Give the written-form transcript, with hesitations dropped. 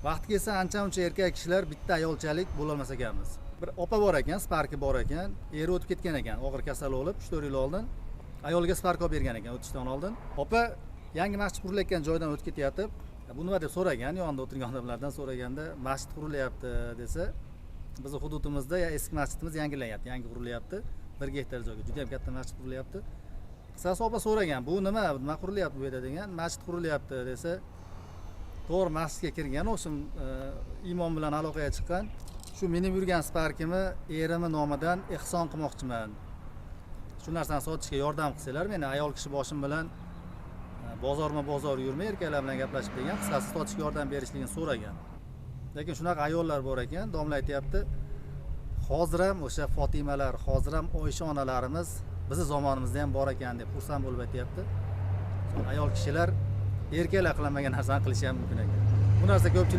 Vaqti kelsa, ancha muncha erkak kishilar bitta ayolchalik bo'lolmas ekanmiz. Bir opa bor ekan, Sparki bor ekan, eri o'tib ketgan ekan, og'ir kasal bo'lib, 3-4 yil oldin. Ayolga Spark olib bergan ekan o'tishdan oldin. Opa yangi masjid qurilayotgan joydan o'tib ketayotib, bu nima deb so'ragan, yonida o'tirgan odamlardan so'raganda, masjid qurilyapti desa, bizni hududimizda eski masjidimiz yangilanyapti, yangi qurilyapti, 1 gektar joyga juda ham katta masjid qurilyapti. Qisqasi, opa so'ragan, bu nima, nima qurilyapti bu yerda degan, masjid qurilyapti desa, to'g'ri masjidga kirgan, o'sha imom bilan aloqaga chiqqan, shu minib yurgan Sparkimni erimni nomidan ehson qilmoqchiman, shu narsani sotishga yordam qilsanglar, meni ayol kishi boshim bilan bozorma bozor yurmay, erkaklar bilan gaplashib degan, qisqasi, sotishga yordam berishligini so'ragan. Lekin shunaqa ayollar bor ekan, domla aytyapti, hozir ham o'sha Fotimalar, hozir ham Oysha onalarimiz bizni zamonimizda ham bor ekan deb xursand bo'lib aytyapti. Ayol kishilar erkaklar qilolmagan narsani qilishi ham mumkin ekan. Bu narsa ko'pchilik